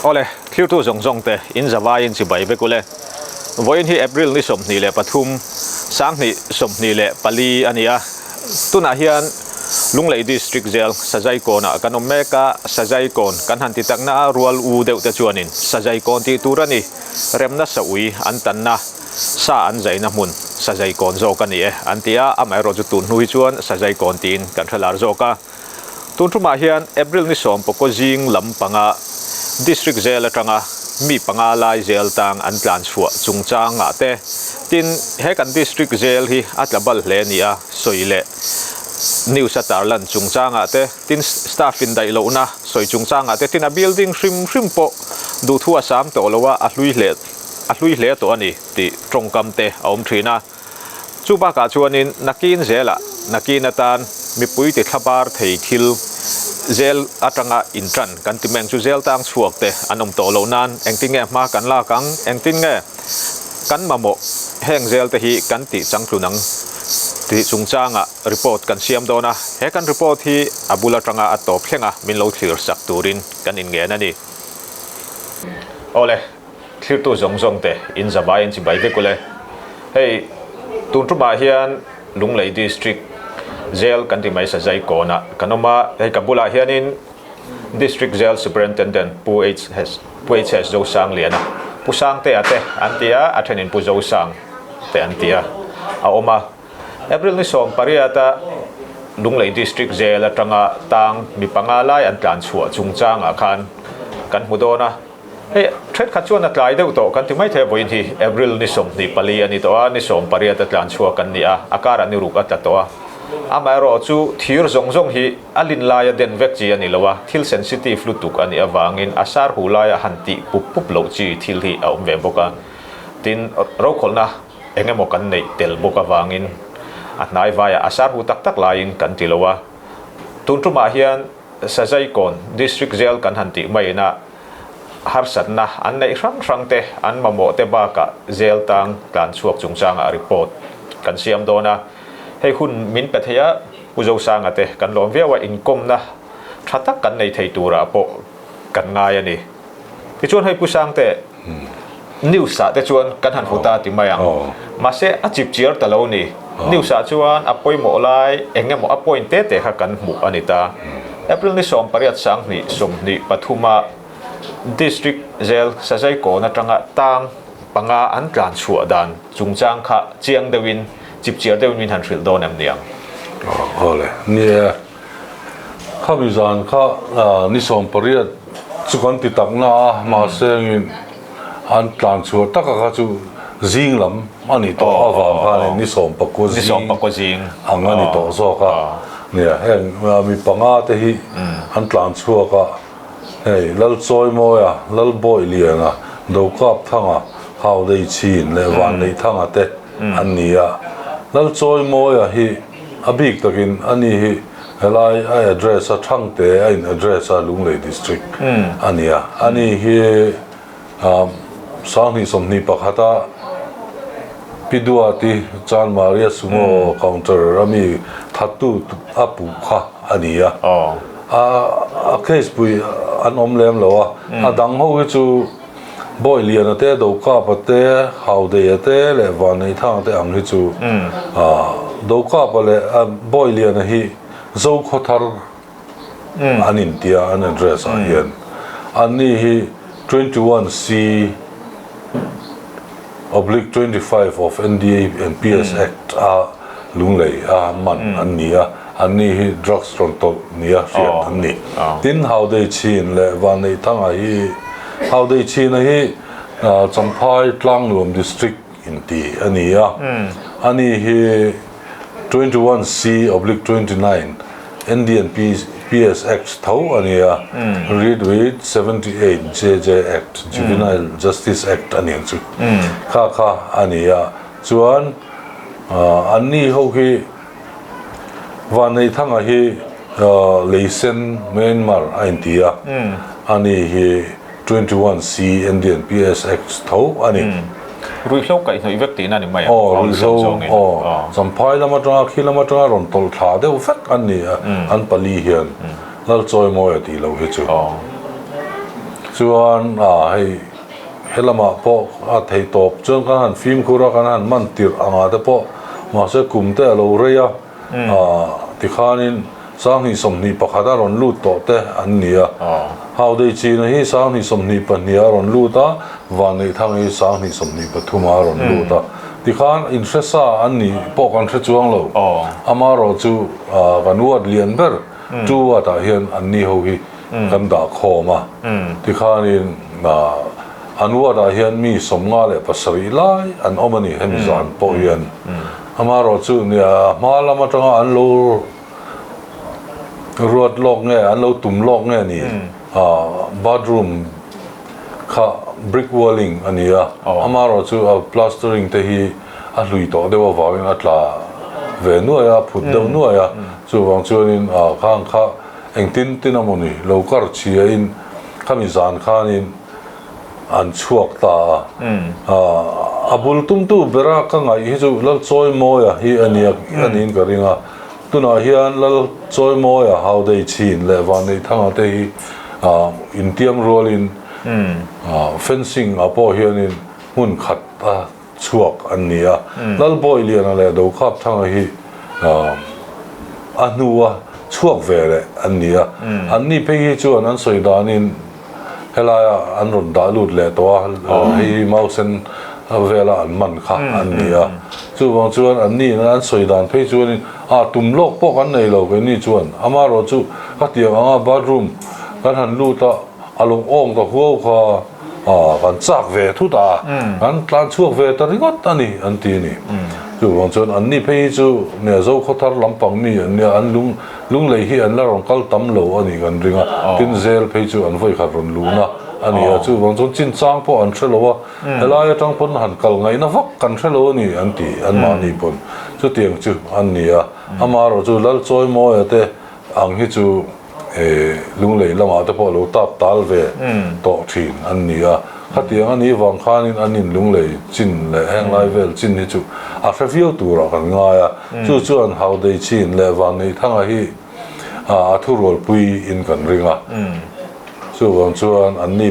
Awle, thlirtu zawng zawng te in zavaiin chibai vek ule. Vawiin hi April ni 23, 2024 a ni a. Tunah hian Lunglei District Jail Sazaikawnah kan awm mek a, Sazaikawn kan han ti takna a rual u deuh te chuanin Sazaikawn tih tur a ni, remna saui an tanna, sa an zaina hmun Sazaikawn zawk a ni e an ti a, amaherawh chu tun hnu hi chuan Sazaikawn tiin kan hre lar zawk a. Tun tumah hian April ni 19 zing lam panga District Jail atanga mi panga lai jail tang an tlan chhuah chungchangah te, tin he kan District Jail hi a tla bal hle nia sawi leh news a tarlan chungchangah te, tin staff in daih lohna sawi chungchangah te, tin a building hrim hrim pawh duhthu a sam tawh lo a, a hlui hle a hlui hle tawh a ni tih tawngkam te a awm thin a. Chu bakah chuanin nakin zelah nakin atan mipui ti thlabar thei thil zel atanga intan kan ti meng chu zel tang chhuak te an awm tawh loh nan engtin nge hma kan lak ang, engtin nge kan mamawh heng zel te hi kan tih changtlun ang tih chungchangah report kan siam dawn a, he kan report hi a bul atanga a tawp thleng a min lo thlir sak turin kan inngen a ni. Awle. Thlirtu zawng zawng te in zavai an chibai vek ule. Hei tun tumah hian Lunglei District Jail kan ti mai Sazai kawnah kan awm a, hei ka bulah hianin District Jail Superintendent Pu HS Pu HS Zosangliana, Pu Sangtea te an ti a, a thenin Pu Zosang te an ti a, a awm a. April ni 18 a Lunglei District Jail atanga tang mi panga lai an tlan chhuah chungchangah khan kan hmu dawn a. Hei, thenkhat chuan a tlai deuh tawh kan ti mai thei a, vawiin hi April ni 24 a ni tawh a, ni 18 a tlan chhuak an ni a, a karah ni ruk a tla tawh a. Amaherawh chu thir zawng zawng hi a lin laia den vek chi a ni lo a, thil sensitive lutuk a nih avangin a sar hu laia han tih pup pup loh chi thil hi a awm ve bawk a. Tin, rokhawlhna eng emaw kan neih tel bawk avangin a hnai vaiah a sar hu tak tak laiin kan ti lo a. Tun tumah hian Sazaikawn District Jail kan han tih maiin a harsatna an neih hrang hrang te an mamawh te bakah jail tang tlan chhuak chungchangah report kan siam dawn a. Hei hun min pe thei a, Pu Zosanga te kan lawm viau a, inkawmna tha tak kan nei thei turah pawh kan ngai a ni. Tichuan hei Pu Sangte, News ah te chuan kan han hmu ta ti mai ang. Mahse a chip chiar ta lo ni. News ah chuan a pawimawh lai eng emaw a point te te kha kan hmuh a ni ta. April ni 18 2023 ah District Jail Sazaikawn atanga tang panga an tlan chhuah dan chungchang kha chiang deuhin chip chiar deuhin min han hrilh dawn em niang? Awle, nia. Khami zan kha ni 18 chu kan ti tak na a, mahse engin an tlan chhuah taka kha chu zing lam a ni tawh avang khanin ni 19 zing ang a ni tawh zawk a. Nia, heng mi panga te hi an tlan chhuak a, hei Lalchawimawia, Lalbawihliana, Dokapthanga, Haudeichhin leh Vanneihthanga te an ni a. Lalchawimawia hi A bik takin ani hi helai a address a Thangte a in address a Lunglei District a ni a. Ani hi 2021 a Pi Duati Chanmaria Sumo counter a mi thattu a puh kha a ni a. A case pui an awm lem lo a. A dang ho hi chu Bawihliana te, Dokapa te, Haudeia te leh Vanneihthanga te ang hi chu Dokapa leh Bawihliana hi Zokhawthar an intia an address ah hian. Anni hi 21 C oblique 25 of NDA and PS Act a Lunglei a man an ni a, anni hi drugs rawn tawlh nia hriat an ni. Tin, Haudei Chin leh Vanneihthanga hi Haudei China hi Champhai Tlangnuam District inti a ni a, ani hi 21 C oblique 29 ND and PS Act tho a ni a, read with 78 JJ Act, Juvenile Justice Act a niang chu, kha kha a ni a. Chuan anni ho hi Vanneihthanga hi Leisen, Myanmar a inti a, ani hi 21 C Indian PSX tho a ni. Ruihhlo kaihhnawih vek tihna a ni mai ang. Aw, ruihhlo, aw. Champhai lam atanga khi lam atanga rawn tawlh thla deuh vek an ni a, an pali hian Lalchawimawia tih loh hi chu. Chuan hei helamah pawh a thei tawp chuan kan han fimkhur a, kan han man tirh angah te pawh mahse kum te a lo rei a, tikhanin 2021 a rawn lut tawh te an ni a. Haudei China hi 2022 a rawn lut a, Vanneihthang hi 2023 a rawn lut a. Tikhan inhre sa an nih pawh kan hre chuang lo. Amaherawhchu kan ward lian ber two ward ah hian an ni ho hi kan dah khawm a. Tikhanin an ward ah hian mi 57 lai an awm a ni hemi zan pawh hian. Amaherawhchu nia hma lam atanga an lo ruat lawk nge an lo tum lawk nge ni bathroom kha brick walling a ni a, amaherawhchu a plastering te hi a hlui tawh deuh avangin a tla ve nuai a, a phut deuh nuai a, chuvang chuanin khang kha engtin tin a mawni lo kar chhiain khami zan khanin an chhuak ta a. A bul tumtu bera ka ngaih hi chu Lalchawimawia hi a nia a niin ka ring a. Tunah hian Lalchawimawia Haudei Chhin leh Vanneihthanga te hi intiam rualin fencing ah pawh hianin hmun khat a chhuak an ni a. Lalbawiliana leh Dokhapthanga hi a hnua chhuak ve leh an ni a. Anni phei hi chuan an sawi danin helaia an rawn dah lut leh tawh a, hei hi Mausen vela an man kha an ni a. Chuvang chuan anni in an sawi dan phei chuanin ah tum lawk pawh kan nei lo keini chuan amaherawhchu ka tiang anga bathroom kan han lut a, a lo awng ta huau kha ah kan chak ve thut a, kan tlan chhuak ve ta ringawt a ni an ti a ni. Chuvang chuan anni phei hi chu nia Zokhawthar lampang mi an nia an lung Lunglei hi an la rawn kal tam lo a nih kan ring a, tin zel phei chu an vawi khat rawn luhna a ni a, chuvang chuan chinchang pawh an hre lo a, helai atang pawn han kal ngaihna vak kan hre lo a ni an ti anmahni pawn chutiang chu an ni a, amaherawhchu Lalchawimawia te ang hi chu Lunglei lamah te pawh lo tap tal ve tawh thin an ni a, khatiang a nih vang khanin an in Lunglei chin leh henglai vel chin hi chu a hre viau turah kan ngai a. Chu chuan Haudei chin leh Vanneihthanga hi a thurualpui in kan ring a. Chuvang chuan anni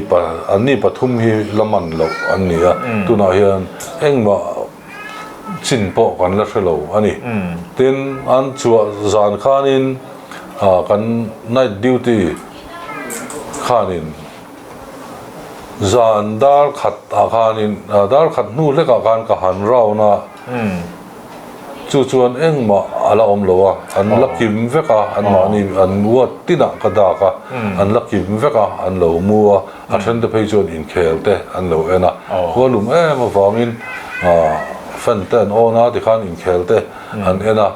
anni pathum hi la man loh an ni a, tunah hian engmah chin pawh kan la hre lo a ni. Tin, an chhuah zan khanin kan night duty khanin zan dar khat ah khanin dar khat hnu hlekah khan ka han round a. Chu chuan engmah a la awm lo a, an la kim vek a, anmahni an ward tinah ka dak a, an la kim vek a, an lo mu a, a then te phei chuan inkhel te an lo en a, khua lum em avangin fan te an on a tikhan inkhel te an en a,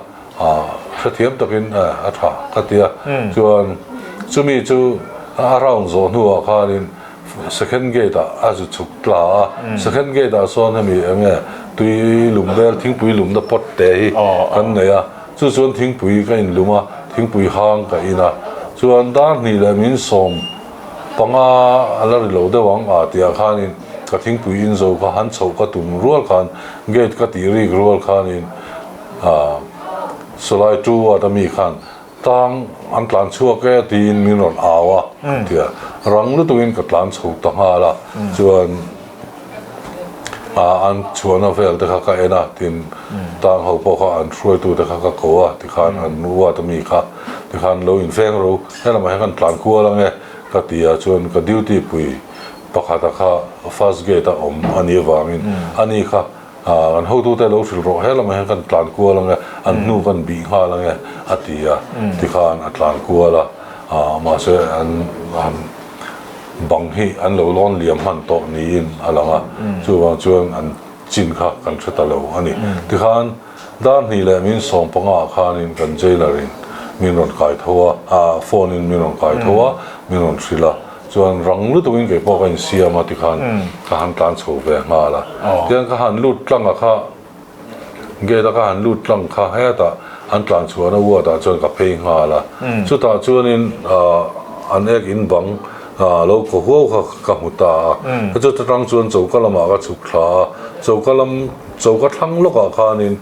hrethiam takin a tha ka ti a, chuan chumi chu a round zawh hnuah khanin Second gate ah a zu chhuk tla a, second gate ah sawn hemi eng nge tui lum vel thingpui lumna pot te hi kan nei a, chu chuan thingpui ka in lum a, thingpui hang ka in a, chuan dar hnih leh min 15 a la ri lo deuh ang a tih ah khanin ka thingpui in zo kha han chhoh ka tum rual khan gate ka tih rik rual khanin sawlai two ward ami khan Tang an tlan chhuak e tiin min rawn au a tia rang lutukin ka tlan chho ta nghal a, chuan an chhuahna vel te kha ka en a, tin tang ho pawh kha an hruaitu te kha ka ko a tikhan an ruat ami kha tikhan lo inveng ro helamah hian kan tlan kual ange ka ti a, chuan ka duty pui pakhata kha first gate a awm a nih avangin ani kha Kan hotute lo hrilh rawh he lamah hian kan tlan kual ange, an hnu kan bih nghal ange a ti a, tikhan a tlan kual a, mahse an bang hi an lo lawn liam hman tawh niin a lang a, chuvang chuan an chin kha kan hre ta lo a ni. Tikhan dar hnih leh min 15 ah khanin kan jailer in min rawn kai tho a, phone in min rawn kai tho a, min rawn hrilh a. Chuan rang lutukin kei pawh ka insiam a tikhan ka han tlan chho ve nghal a. Tihian ka han lut tlang a kha gate a ka han lut tlang kha hetah an tlan chhuahna ward ah chuan ka phei nghal a. Chutah chuanin an ek in bang lo kaw huau kha ka hmu ta a. Chuta tang chuan choka lamah ka chhuk thla a, choka lam choka thlang lawkah khanin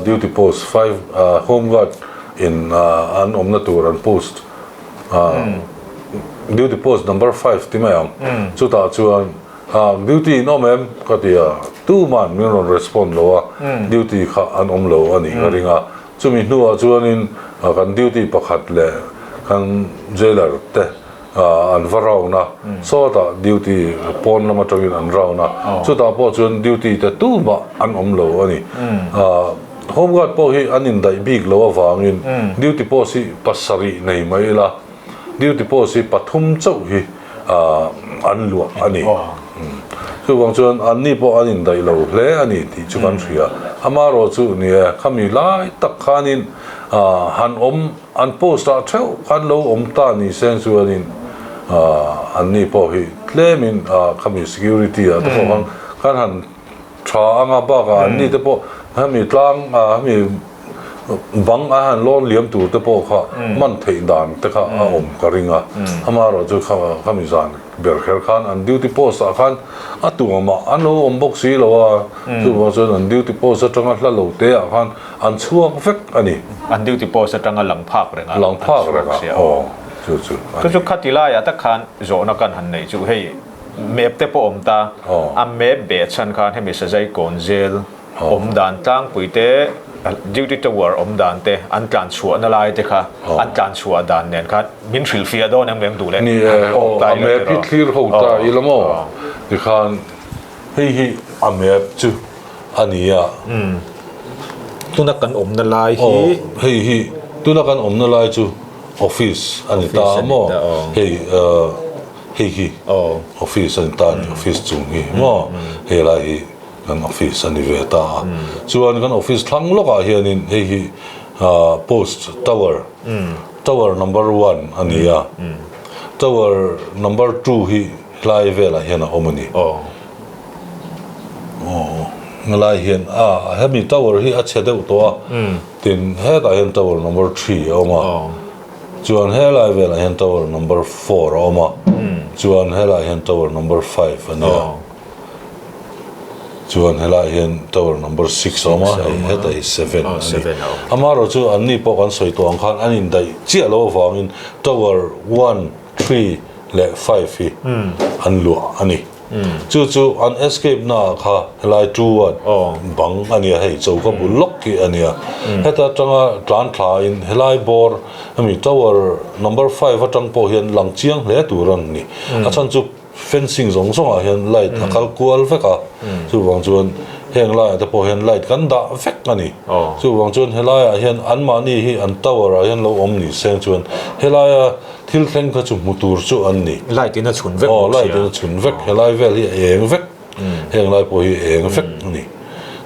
duty post five home guard in an awmna tur an post. duty post number five ti mai ang, chutah chuan duty in awm em? ka ti a, tuman min rawn respond lo a, duty kha an awm lo a nih ka ring a, chumi hnuah chuanin kan duty pakhat leh kan jailer te an va round a, sawtah duty pawn lam atangin an round a, chutah pawh chuan duty te tumah an awm lo a ni. Home guard pawh hi an indaih bik lo avangin duty post hi pasarih nei mai ila, duty post hi pathum chauh hi an luah a ni. Chuvang chuan anni pawh an indaih lo hle a ni tih chu kan hria. Amaherawh chu ni e, khami lai tak khanin han awm an post ah theuh khan lo awm ta ni seng chuanin anni pawh hi tlemin khami security ah te pawh khan kan han Tha anga bakah anni te pawh hemi tlang hemi bang a han lawn liam tur te pawh kha man theih dan te kha a awm ka ring a, amaherawh chu kha khami zan ber kher khan an duty post ah khan a tuamah an lo awm bawk si lo a, chuvang chuan an duty post atanga hla lo te ah khan an chhuak vek a ni. An duty post atanga lang phak reng a Lang phak reng a, aw chu chu a ni. Chu chu khati laiah tak khan zawhna kan han neih chu hei. Map te pawh awm ta. A map beh chhan khan hemi Sazai kawn zel awm dan tlangpui te, duty tower awm dan te, an tlan chhuahna lai te kha an tlan chhuah dan nen khan min hrilhfiah dawn em leng duh leh Ni e, aw a map hi thlir ho ta ila maw? Tikhan hei hi a map chu a ni a. Tuna kan awmna lai hi. Aw hei hi tuna kan awmna lai chu office a ni ta maw? Hei Hei hi office a ni ta a ni, office chung hi maw helai hi kan office a ni ve ta a. Chuan kan office thlang lawkah hianin hei hi post tower, tower number one a ni a, tower number two hi helai velah hian a awm a ni. Aw helai hian a hemi tower hi a chhe deuh tawh a, tin hetah hian tower number three a awm a. Chuan helai velah hian tower number four a awm a, chuan helai hian tower number five a nia. Chuan helai hian tower number six a awm a, hei heta hi seven a ni. Amaherawh chu anni pawh kan sawi tawh ang khan an indaih chiah loh avangin tower one, three leh five hi an luah a ni. Chu chu an escape na ah kha helai two a bang a nia hei choka bul lawk hi a nia. Heta atanga tlan thla in helai bawr hemi tower number five atang pawh hian lang chiang hle tur a ni. A chhan chu fencing zawng zawng ah hian light a kal kual vek a, chuvang chuan heng laiah te pawh hian light kan dah vek a ni. Chuvang chuan helaiah hian anmahni hi an tower ah hian lo awm ni seng chuan helaia Thil thleng kha chu hmu tur chu an ni. Light in a chhun vek bawk sia. Aw, light in a chhun vek. Helai vel hi a eng vek. Heng lai pawh hi a eng vek a ni.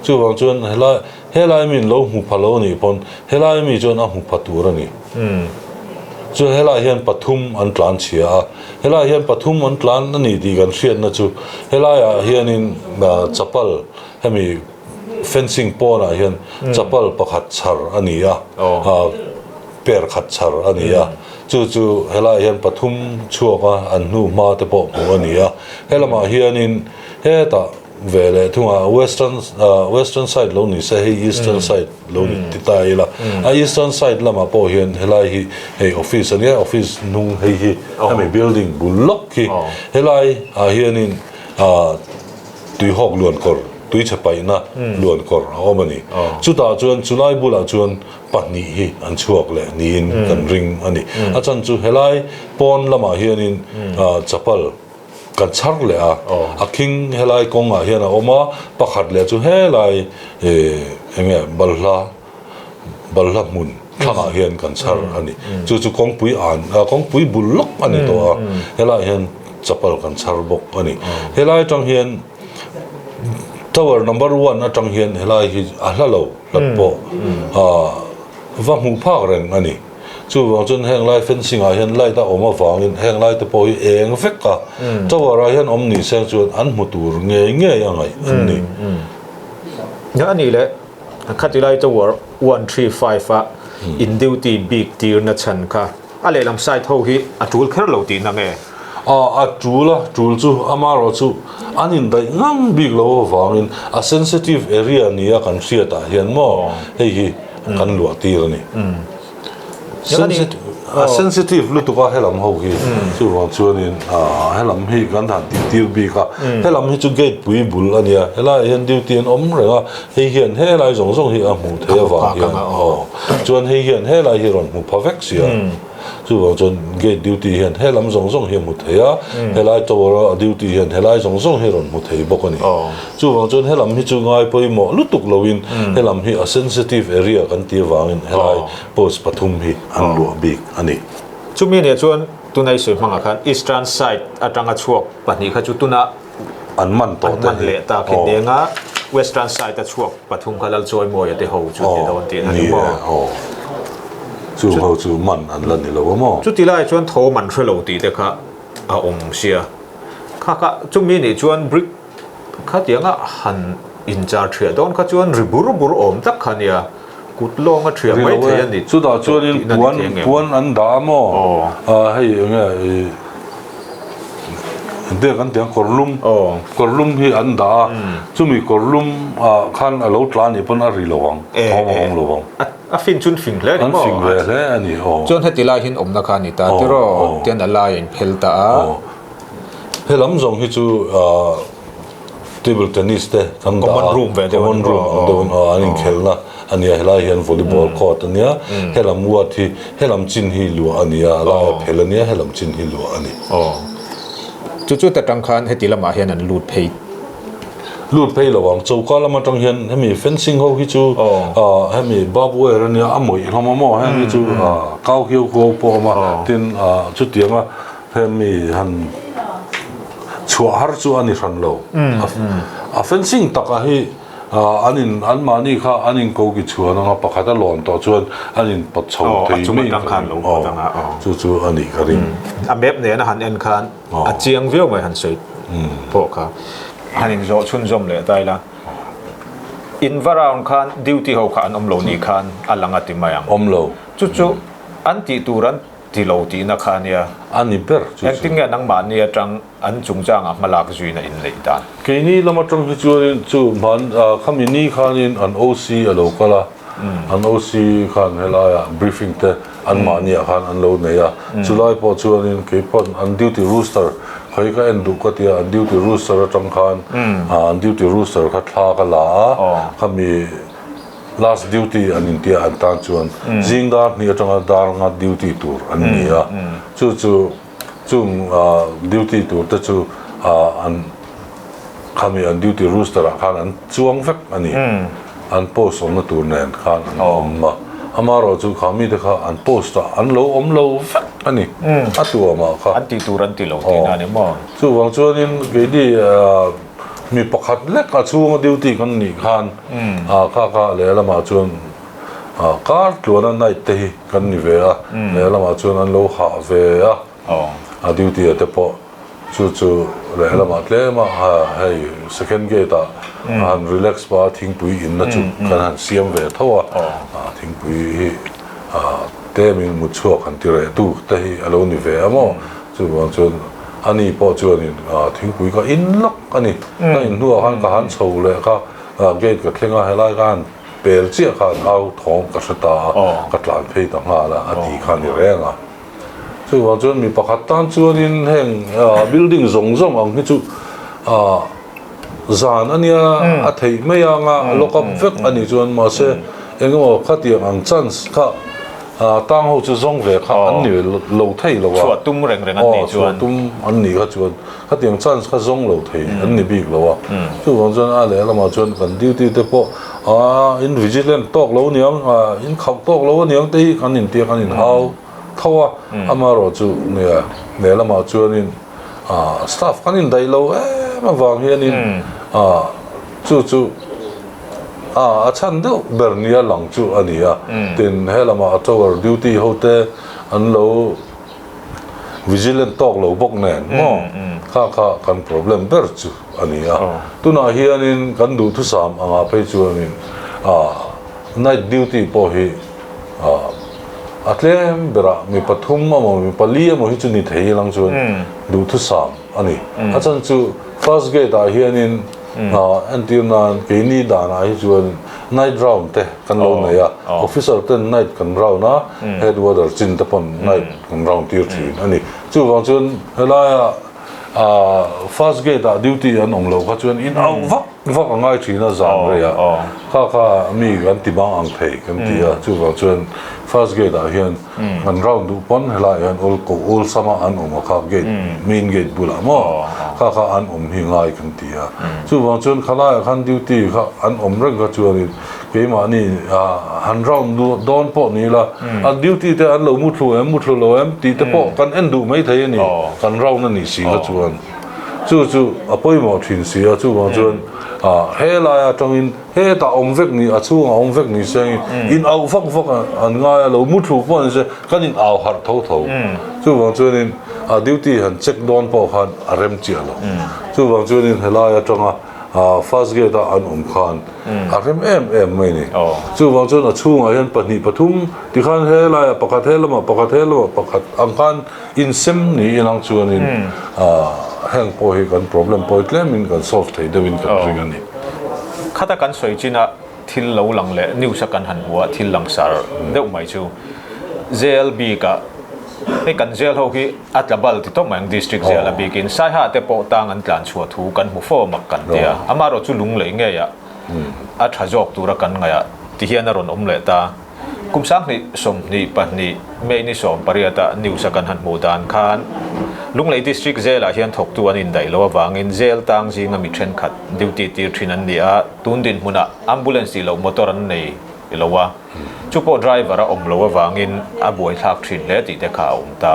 Chuvang chuan helai, helai mi in lo hmu pha lo anih pawn helai mi chuan a hmu pha tur a ni. Chuan helai hian pathum an tlan chhia a, helai hian pathum an tlan a ni tih kan hriatna chu helaiah hianin chapal hemi fencing pawnah hian chapal pakhat chhar a ni a. Per khat chhar a ni a, chu chu helaiah hian pathum chhuak a, an hnu hma te pawh hmuh a ni a. He lamah hianin hetah ve leh thungah western western side lo ni se hei eastern side lo ni ti ta ila, a eastern side lamah pawh hian helai hi hei office a nia, office hnung hei hi hemi building bul lawk hi helai ah hianin ah tuihawk luan kawr tuichhe paihna luan kawr a awm a ni. Chutah chuan chulai bulah chuan pahnih hi an chhuak leh niin kan ring a ni. A chan chu helai pawn lamah hianin chapal kan chhar leh a, a khing helai kawngah hian a awm a, pakhat leh chu helai eng nge balhla balhla hmun thlangah hian kan chhar a ni. Chu chu kawngpui an kawngpui bul lawk a ni tawh a, helaiah hian chapal kan chhar bawk a ni. Helai atang hian Tower number one atang hian helai hi a hla lo hlat pawh va hmuh phak reng a ni. Chuvang chuan heng lai fencing ah hian light a awm avangin heng lai te pawh hi eng vek a, tower ah hian awm ni seng chuan an hmu tur ngei ngei a ngaih an ni. A nih leh khatilai tower one three five a in duty bik tirna chhan kha A lehlam side ho hi a tul kher lo tihna nge? A, a tul a, tul chu amaherawh chu an indaih ngang bik lo avangin a sensitive area nia kan hriatah hian maw hei hi kan luah tir a ni. Sensitive. a sensitive lutuk a helam ho hi chuvang chuanin helam hi kan han tih tir bik a helam hi chu gate pui bul a nia helaiah hian duty an awm reng a hei hian helai zawng zawng hi a hmuh theih avang hian aw chuan hei hian helai hi rawn hmu pha vek sia chuvang chuan gate duty hian helam zawng zawng hi a hmu thei a helai tower a duty hian helai zawng zawng hi a rawn hmu thei bawk a ni chuvang chuan helam hi chu ngai pawimawh lutuk loin helam hi a sensitive area kan tih avangin helai Post pathum hi an luah bik a ni. Chumi nia chuan tuna i sawi hmangah khan Eastern side atanga chhuak pahnih kha chu tuna an man tawh te hi leh tak hi denga Western side a chhuak pathum kha Lalchawimawia te ho chu ti dawn tih a ni maw? Aw chung ho chu man an la ni lo a maw? Chuti lai chuan thawm an hre lo tih te kha a awm sia. Kha kha chumi nih chuan brick Khatianga han inchar ṭhiah dawn kha chuan ri bur bur awm tak kha nia, kut lawnga ṭhiah mai thei a ni Chutah chuanin puan puan an dah a maw? Hei eng nge i engtia kan tih ang kawrlum kawrlum hi an dah a, chumi kawrlum ah khan a lo tla nih pawn a ri lo ang, thawm a awm lo ang. A fin chun fing hle a ni maw? An fing ve hle a ni aw. Chuan heti lai hian awmna kha a ni ta tiraw? Tian a lai a inphel ta a. He lam zawng hi chu table tennis te kan dah a, common room ve deuh common room ang deuh an inkhelhna a nia, helai hian volleyball court a nia, helam ward hi helam chin hi luah a nia, a laia phel a nia, helam chin hi luah a ni. Aw. Chu chu ta tang khan heti lamah hian an lut phei. Lut phei lo ang, choka lam atang hian hemi fencing ho hi chu hemi barbed wire a nia, a mawih hlawm a maw, heng hi chu kau hiau kuau pawh a awm a, tin chutianga Hemi han chhuah har chu a ni hran lo. A fencing taka hi an in an mahni kha an in ko ki chhuan anga pakhat a lawn tawh chuan an in pawt chho thei mai ka ring. Chu chu a nih ka ring. A map nen a han en khan a chiang viau mai han sawi pawh kha. Han in zawh chhunzawm leh ta ila. In va round khan duty ho kha an awm lo ni khan a lang a ti mai ang. Awm lo. Chu chu an tih tur an Ti lo tihna kha a nia. A ni ber chu chu. Engtin nge nangmahni atang an chungchangah hmalak zuina in neih dan? Keini lam atang hi chuanin chu hman khami ni khanin an OC a lo kal a, an OC khan helaiah briefing te anmahniah khan an lo nei a, chulai pawh chuanin keipawn an duty rooster kha hi ka en duh ka ti a, an duty rooster atang khan an duty rooster kha thla ka la a, khami Last duty an intia an tan chuan zing dar hnih atanga dar nga duty tur an ni a, chu chu chung duty tur te chu an khami an duty rooster ah khan an chuang vek a ni, an post awmna tur nen khan an awm a, amaherawh chu kha mite kha an post ah an lo awm lo vek a ni, a tuamah kha. An tih tur an ti lo tihna a ni maw? Chuvang chuanin keini Mi pakhat lek a chhunga duty kan nih khan kha kha lehlamah chuan kar tluana night te hi kan ni ve a, lehlamah chuan an lo hah ve a, a duty a te pawh chu chu lehlamah tlem a hei second gate ah a han relax pah a thingpui inna chu kan han siam ve tho a, thingpui hi tlemin mutchhuak han ti reh tu te hi a lo ni ve a maw. Chuvang chuan a ni pawh chuanin thingpui ka in lawk a ni. Ka in hnuah khan ka han chho leh kha gate ka thleng a, helai ka han pel chiah khan au thawm ka hre ta a, ka tlan phei ta nghal a, a ti kha ni reng a. Chuvang chuan mi pakhat tan chuanin heng building zawng zawng ang hi chu Zan a nia a theih mai ang a, lock up vek a nih chuan mahse engemaw khatiang ang chance kha tang ho chu zawng ve kha an ni lo thei lo a. Chhuah tum reng reng an nih chuan. Chhuah tum an nih kha chuan khatiang chance kha zawng lo thei an ni bik lo a. Chuvang chuan a lehlamah chuan kan duty te pawh in vigilant tawk lo aniang, in khauh tawk lo aniang te hi kan intia kan inhau tho a. Amaherawhchu nia lehlamah chuanin Staff kan indaih lo em avang hianin chu chu a chhan deuh ber nia lang chu a ni a. Tin, he lamah a tower duty hote an lo vigilant tawk lo bawk nen maw kha kha kan problem ber chu a ni a. Tunah hianin kan duhthusam angah phei chuanin night duty pawh hi A tlem berah mi pathum emaw mi pali emaw hi chu ni thei ilang chuan duhthusam a ni. A chhan chu first gate ah hianin entir nan keini danah hi chuan night round te kan lo nei a, officer ten night kan round a, head warder chin te pawn night kan round tir thin a ni. Chuvang chuan helaia first gate ah duty an awm loh kha chuan in auh vak vak a ngai thin a zan rei ah kha kha mi kan ti bang ang thei kan ti a, chuvang chuan first gate ah hian An round duh pawn helaiah hian awl ko awlsam a an awm a kha gate main gate bulah maw kha kha an awm hi ngai kan ti a. Chuvang chuan khalaiah khan duty kha an awm reng kha chuanin keimahni han round dawn pawh ni ila a duty te an lo mu thlu em mu thlu lo em tih te pawh kan en duh mai thei a ni kan round a nih si kha chuan chu chu a pawimawh thin si a chuvang chuan helai atangin Hetah awm vek ni, a chhungah awm vek ni se in auh vak vak an ngai a, lo mu thu pawh ni se kan in au harh tho tho. Chuvang chuanin a duty han check dawn pawh khan a rem chiah lo. Chuvang chuanin helai atanga first gate a an awm khan a rem em em mai ni. Chuvang chuan a chhungah hian pahnih pathum tikhan helaiah pakhat he lamah pakhat he lamah pakhat ang khan insem niin ang chuanin heng pawh hi kan problem pawh hi tlemin kan solve thei deuhin kan ring a ni. Khata kan sawi chin a thil lo lang leh news a kan han hmu a thil langsar deuh mai chu jail bik ah hei kan jail ho hi a tla bal ti tawp mai ang district jail a bikin Saiha te pawh tang an tlan chhuah thu kan hmu fo mak kan ti a amaherawh chu lunglei ngei ah a tha zawk tura kan ngaih ah ti hian a rawn awm leh ta. Kum 20 22 May ni 18 ah news a kan han hmuh dan khan Lunglei District Jail ah hian thawktu an indaih loh avangin jail tang zinga mi thenkhat duty tir thin an ni a, tun dinhmunah ambulance tih loh motor an nei lo a, chu pawh driver a awm loh avangin a buaithlak thin hle tih te kha a awm ta.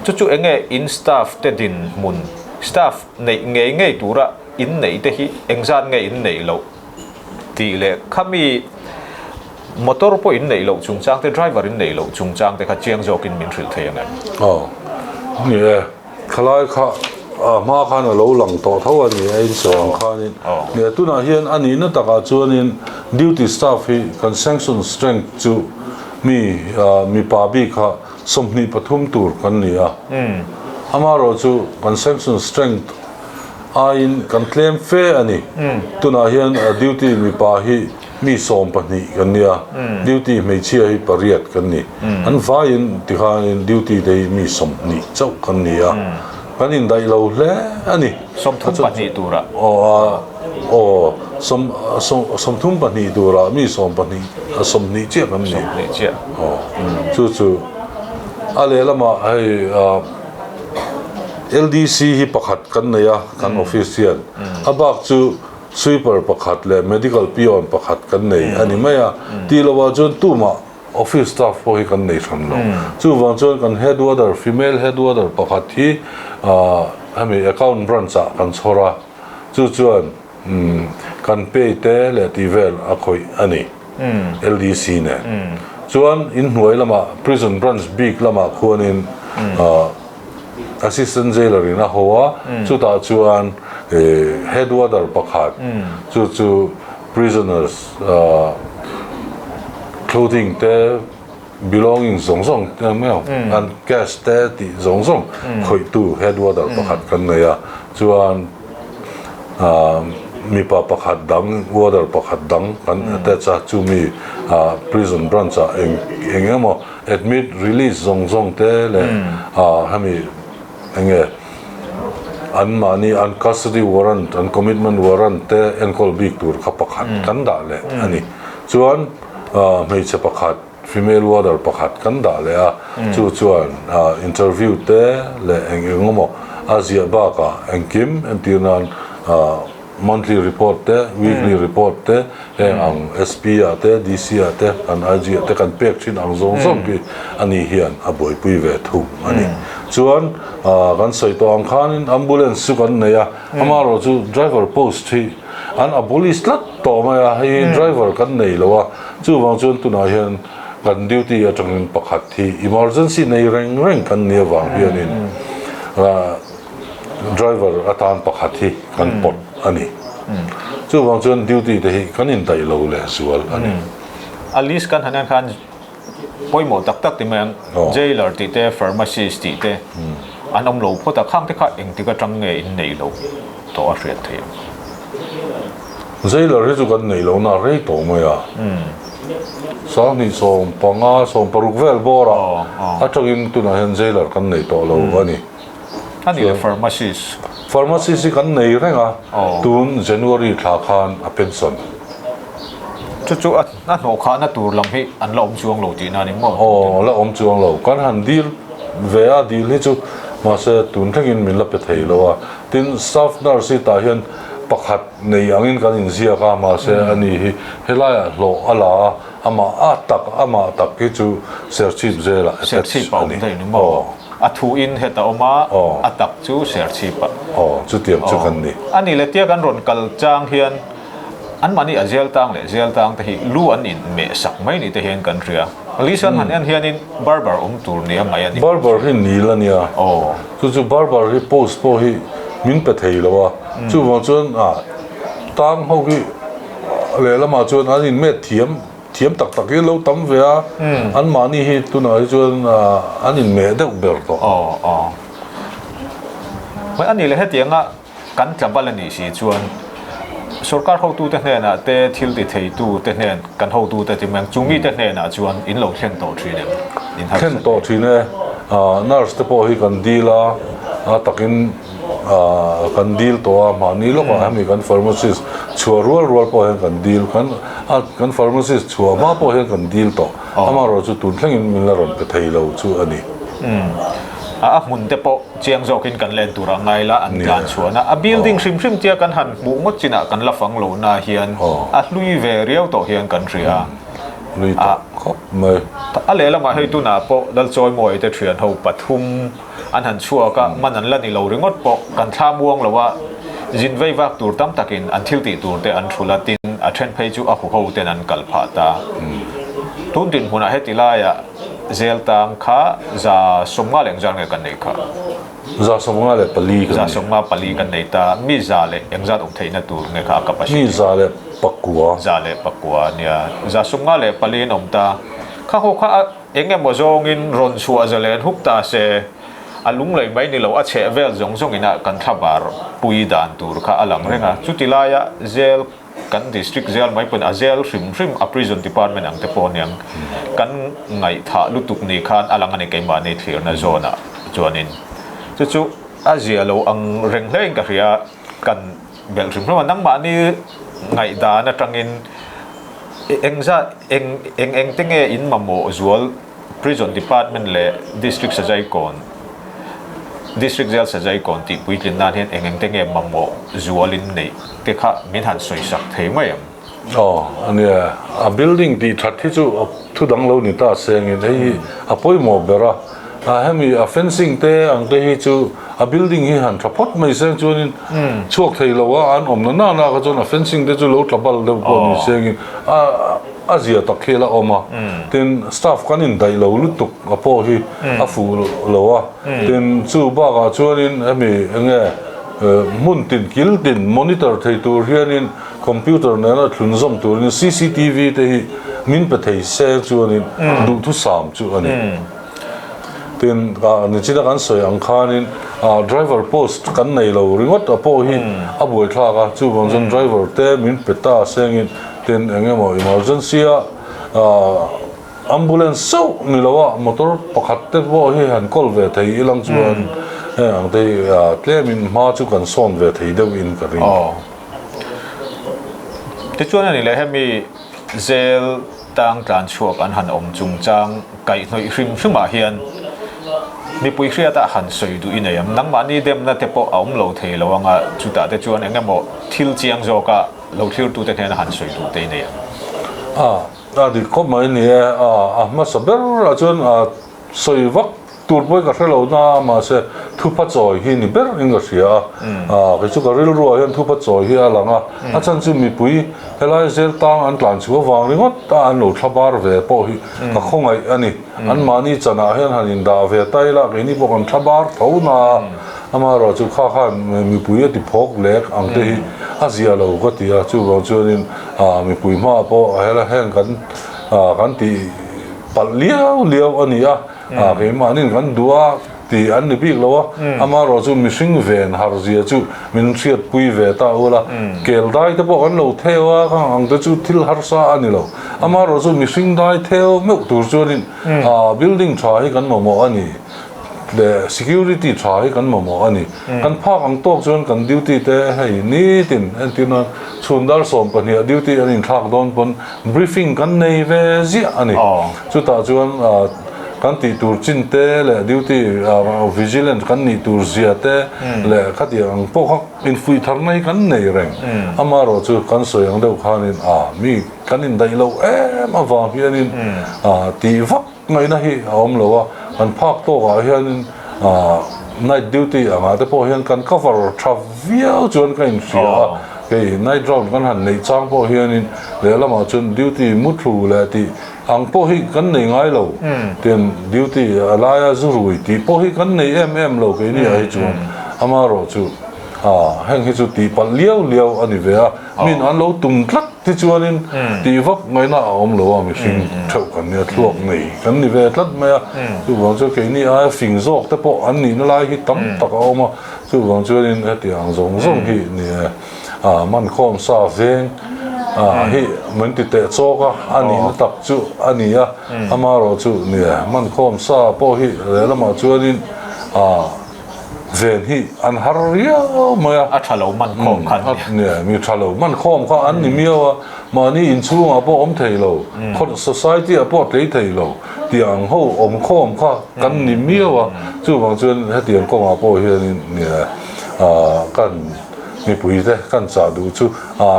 Chu chu enge in staff te dinhmun, staff neih ngei ngei tura in neih te hi engzat nge in neih loh? Tih leh khami motor pawh in neih loh chungchang te, driver in neih loh chungchang te kha chiang zawkin min hrilh thei ang em? Aw, ni e, thalai kha a hma khan a lo lang tawh tho a ni a, in sawi ang khanin. Ni e, tunah hian a nihna takah chuanin duty staff hi kan sanction strength chu mi mipa bik kha 23 tur kan ni a, amaherawhchu kan sanction strength Aiin kan tlem fe a ni. Tunah hian duty mipa hi mi 12 kan nia, duty hmeichhia hi pariat kan ni. An vaiin tikhanin duty te hi mi 20 chauh kan ni a, kan indaih lo hle a ni. 32 turah. Aw, aw, sawm, 32 turah mi 12, 20 chiah kan ni. 20 chiah. Aw, chu chu a lehlamah hei. LDC hi pakhat kan nei a, kan office hian. A bak chu sweeper pakhat leh medical peon pakhat kan nei a ni mai a. Tih lovah chuan tumah office staff pawh hi kan nei hran lo. Chuvang chuan kan head warder, female head warder pakhat hi hemi account branch ah kan chhawr a. Chu chuan Kan pay te leh tih vel a khawih a ni LDC nen. Chuan in hnuai lamah prison branch bik lamah khuanin assistant jailer in a ho a, chutah chuan head warder pakhat chu chu prisoners clothing te, Belonging zawng zawng te ang emaw, an cash te tih zawng zawng khawihtu head warder pakhat kan nei a, chuan mipa pakhat dang warder pakhat dang kan attach a, chumi prison branch ah eng eng emaw admit release zawng zawng te leh hemi eng nge anmahni an custody warrant an commitment warrant te enkawl bik tur kha pakhat kan dah leh a ni. Chuan hmeichhe pakhat, female warder pakhat kan dah leh a, chu chuan interview te leh eng eng emaw a ziah bakah engkim entir nan monthly report te, weekly report te, heng ang SP ah te, DC ah te, kan IG ah te kan pek thin ang zawng zawng khi ani hian a buaipui ve thung a ni. Chuan kan sawi tawh ang khanin ambulance chu kan nei a, amaherawhchu driver post hi An abolish tlat tawh mai a, hei driver kan nei lo a, chuvang chuan tunah hian kan duty atangin pakhat hi emergency nei reng reng kan nih avang hianin driver atan pakhat hi kan pawt a ni. Chuvang chuan duty te hi kan indaih lo leh zual a ni. A list kan han en khan Pawimawh tak tak ti mai ang, jailer tih te, pharmacist tih te an awm lo phawt a, khang te kha engtik atang nge in neih loh tawh a hriat theih ang? Jailer hi chu kan neih lohna a rei tawh mai a. 2015, 16 vel bawrah atangin tunah hian jailer kan nei tawh lo a ni. A ni le pharmacist. Pharmacist hi kan nei reng a, tun January thla khan a pension. Chu chu a hnawhkhahna tur lam hi an la awm chuang lo tihna a ni maw? Aw, la awm chuang lo. Kan han dil ve a, dil hi chu mahse tun thlengin min la pe thei lo a. Tin, staff nurse hi tah hian pakhat nei angin kan inziak a, mahse ani hi helaiah hlawh a la a, amah a tak amah tak hi chu Serchhip zelah attach a ni. Aw. A thuin heta awm a, a tak chu Serchhip ah. Aw, chutiang chu kan ni. A ni le tia kan rawn kal chang hian anmahni a zel tang leh zel tang te hi lu an inmeh sak mai ni te hian kan hria. Lisa han en hianin barber awm tur nia ngaih a ni. Barber hi nil a nia. Chu chu barber hi post pawh hi min pe thei lo a. Chuvang chuan tang ho hi lehlamah chuan an inmet thiam thiam tak tak hi an lo tam ve a. Anmahni hi tunah hi chuan an inmeh deuh ber tawh. Mai a ni le hetianga Kan tlabal a nih si chuan sorkar hotute hnenah te, thil ti theitute hnen, kan hotute ti mai ang, chu mite hnenah chuan in lo thlen tawh thin em? In harsat Thlen tawh thin e. Nurse te pawh hi kan dil a, a takin kan dil tawh a, mahni lawkah hemi kan pharmacist chhuah rual rual pawh hian kan dil, kan kan pharmacist chhuah hma pawh hian kan dil tawh. Amaherawhchu chu tun thlengin min la rawn pe thei lo chu a ni. A hmun te pawh chiang zawkin kan len tur a ngai la, an tlan chhuan a. A building hrim hrim tia kan han hmuh ngawt chinah kan la fang lo na hian a hlui ve riau tawh hian kan hria a. Hlui tawh khawp mai. A lehlamah hei tunah pawh Lalchawimawi te thian ho pathum an han chhuak a, man an la ni lo ringawt pawh kan thla muang lo a, zin vei vak tur tam takin an thil tih tur te an thul a, tin a then phei chu a huho ten an kal phah ta. Tun dinhmunah heti laiah Zel tang kha 150 leh engzat nge kan neih kha? 154 kan nei. 154 kan nei ta. Mi za leh engzat awm theihna tur nge kha a capacity? Mi 109. 109 nia. 154 in awm ta. Kha ho kha a eng emaw zawngin rawn chhuah zalen hup ta se, a lunglei mai ni lo, a chheh vel zawng zawng ina kan thlabar pui dan tur kha a lang reng a. Chuti laia zel Kan district jail mai pawhin a jail hrim hrim a prison department ang te pawh aniang kan ngaihthah lutuk ni khan a lang a ni keimahni thlirna zawnah chuanin chu chu a zia lo ang reng hlein ka hria kan belh hrim hrim a nangmahni ngaihdan atangin engzat eng eng eng te nge in mamawh zual Prison Department leh District Sazaikawn, District Jail Sazaikawn tih puitlin nan hian eng eng te nge mamawh zualin neih te kha min han sawisak thei mai ang. Aw, a nia, a building tih that hi chu a thu dang lo ni ta sengin hei hi a pawimawh ber a, a hemi a fencing te ang te hi chu a building hi han tha phawt mai seng chuanin chhuak thei lo a, an awmna nana kha chuan a fencing te chu lo tla bal deuh pawh ni sengin a A zia tak hi a la awm a, tin staff kan indaih lo lutuk a pawh hi a fuh lo a, tin chu bakah chuanin hemi enge hmun tin kil tin monitor thei tur hianin computer nena thlunzawm turin cctv te hi min pe thei se chuanin duhthusam chu a ni. Tin nichina kan sawi ang khanin driver post kan nei lo ringawt a pawh hi a buaithlak a, chuvang chuan driver te min pe ta sengin Tin, eng emaw emergency a ambulance chauh ni lo a motor pakhat te pawh hi han call ve thei ilang chuan heng ang te hi tlemin hma chu kan sawn ve thei deuh in ka ring. Aw. Tichuan a ni leh hemi zel tang tlan chhuak an han awm chungchang kaihhnawih hrim hrim ah hian mipui hriat ah han sawi duh i nei ang. Nangmahni demna te pawh a awm lo thei lo anga chutah te chuan eng emaw thil chiang zawk a Lo thlirtute hnena han sawi duh te i nei ang. A, a dik khawp mai ni e. A, a hmasa ber ah chuan a sawi vak tur pawhin ka hre lo na a, mahse thupha chawi hi ni ber in ka hria a. A, kei chu ka rilru ah hian thupha chawi hi a lang a, a chhan chu mipui helai zel tang an tlan chhuah vang ringawt a an lo thla bar ve pawh hi ka khawngaih a ni. Anmahni chanah hian han indah ve ta ila keini pawh kan thla bar tho na a. Amaherawh chu kha khan mipui a ti phawk lek ang te hi a zia lo ka ti a, chuvang chuanin mipui hmaah pawh hela heng kan kan tih palh liau liau a ni a, keimahniin kan duh a. ti an ni bik lo a, amaherawhchu mihring ven har zia chu min hriatpui ve ta ula, kel dai te pawh kan lo theu a, khang ang te chu thil harsa a ni lo, amaherawhchu mihring dai theu meuh tur chuanin building tha hi kan mamawh a ni. Leh security tha hi kan mamawh a ni. Kan phak ang tawk chuan kan duty te hei nitin entir nan chhun dar 12 ah duty an inthlak dawn pawn briefing kan nei ve ziah a ni. Chutah chuan kan tih tur chin te leh duty vigilant kan nih tur zia te leh khatiang ang pawh kha infuih tharna hi kan nei reng. Amaherawh chu kan sawi ang deuh khanin mi kan indaih loh em avang hianin tih vak Ngaihna hi a awm lo a, kan phak tawkah hianin night duty angah te pawh hian kan cover tha viau chuan ka inhria a, hei night round kan han neih chang pawh hianin lehlamah chuan duty muthlu leh tih ang pawh hi kan nei ngai lo, tin duty a laia zu rui tih pawh hi kan nei em em lo keini ah hi chuan amaherawhchu heng hi chu tihpalh liau liau a ni ve a. Min an lo tum tlat tichuanin tih vak ngaihna a awm lo a, mihring theuh kan nia, thluak nei kan ni ve tlat mai a, chuvang chuan keini aia fing zawk te pawh an nihna lai hi tam tak a awm a, chuvang chuanin hetiang zawng zawng hi ni e, mankhawm sa veng hi min ti teh chawk a, a nihna tak chu a ni a, amaherawhchu ni e, mankhawm sa pawh hi lehlamah chuanin. Ven hi an har riau mai a. A tha lo man khawm kha an ni. Nia, mi tha lo man khawm kha an ni miau a, mahni inchhungah pawh awm thei lo, khaw society ah pawh tlei thei lo tih ang ho awm khawm kha kan ni miau a, chuvang chuan hetiang kawngah pawh hianin nia kan mipuite kan chah duh chu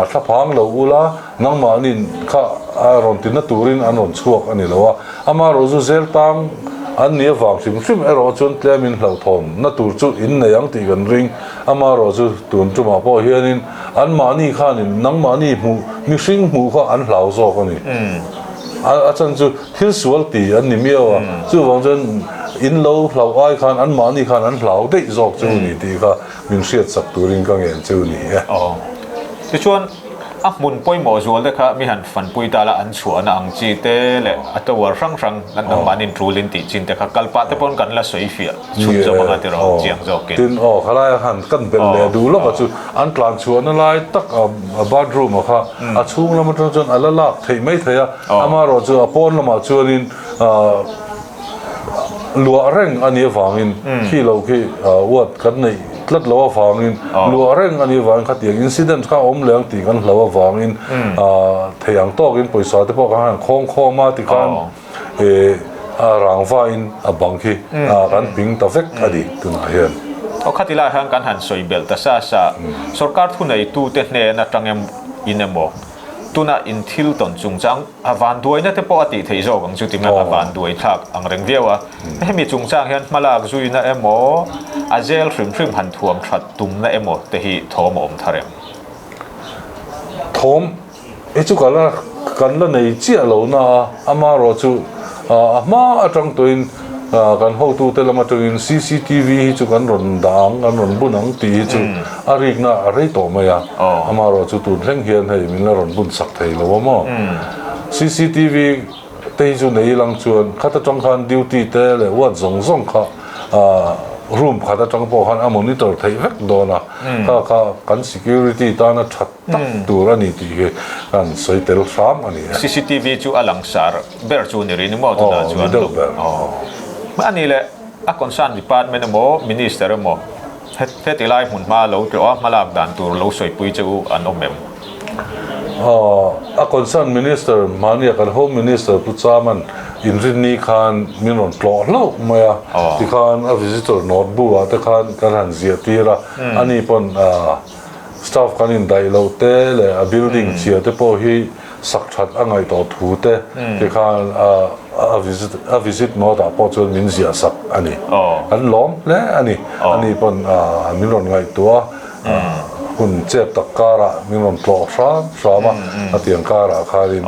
thlaphang lo ula nangmahni kha a rawn tina turin an rawn chhuak a ni lo a. Amaherawh chu zel tang an nih avang hrim hrim erawh chuan tlemin hlauhthawn na tur chu in nei ang tih kan ring. Amaherawh chu tun tumah pawh hianin anmahni khanin nangmahni hmuh mihring hmuh kha an hlau zawk a ni. A chan chu thil sual ti an ni miau a, chuvang chuan in lo hlauh ai khan anmahni khan an hlau daih zawk chu ni tih kha min hriatsak turin ka ngen chu ni e. Tichuan. A hmun pawimawh zual te kha mi han fanpui ta la, an chhuahna ang chi te leh a tower hrang hrang an dangmahni in tul in tih chin te kha kal pah te pawn kan la sawi fiah chhun zawk anga tiraw chiang zawkin. Tin aw khalai a han kan belh leh duh lawk a chu an tlan chhuahna lai tak a bathroom a kha a chhung lam atang chuan a la lak theih mai thei a, amaherawh chu a pawn lamah chuanin Luah reng a nih avangin khi lo khi uat kan neih tlat lo avangin luah reng a nih avangin khatiang incident kha a awm leh ang tih kan hlau avangin thei ang tawkin pawisa te pawh kan han khawng khawm a tikhan a rangvain a bang khi kan ping ta vek a ni tunah hian. Aw khati lai hian kan han sawi belh ta sa sa, sorkar thuneitute hnen atang em in emaw Tuna in thil tawn chungchang a vanduaina te pawh a tih theih zawk ang chu ti mai a vanduai thlak ang reng viau a. Hemi chungchang hian hmalak zuina emaw, a zel hrim hrim han thuam that tumna emaw te hi thawm a awm thar em? Thawm hi chu ka la kan la nei chiah lo na a, amaherawh chu a hma atang tawhin kan hotute lam atangin cctv hi chu kan rawn dah ang, kan rawn bun ang tih hi chu A rikna a rei tawh mai a, amaherawh chu tun thleng hian hei min la rawn bun sak thei lo a maw? Cctv te hi chu nei ilang chuan khat atang khan duty te leh ward zawng zawng kha room khat atang pawh khan a monitor theih vek dawn a, kha kha kan security tana tha tak tur a ni tih hi kan sawi tel hram a ni e. Cctv chu a langsar ber chu ni rih ni maw tunah chuan? Aw, ni deuh ber. A nih leh a concern department emaw minister emaw Heti lai hmun hma lo tlawh a, hmalak dan tur lo sawipui che u an awm em? A concern minister hmania kan home minister Pu Chaman inrinni khan min rawn tlawh hlauh mai a, tikhan a visitor note bu ah te khan kan han ziah tir a, ani pawn staff kan indaih loh te leh a building chhia te pawh hi sak that a ngaih tawh thu te tikhan a visit a visit note ah pawh chuan min ziah sak a ni. Kan lawm hle a ni. Ani pawn min rawn ngaihtuah a, hun chep tak karah min rawn tlawh hram hram a, a tiang karah khanin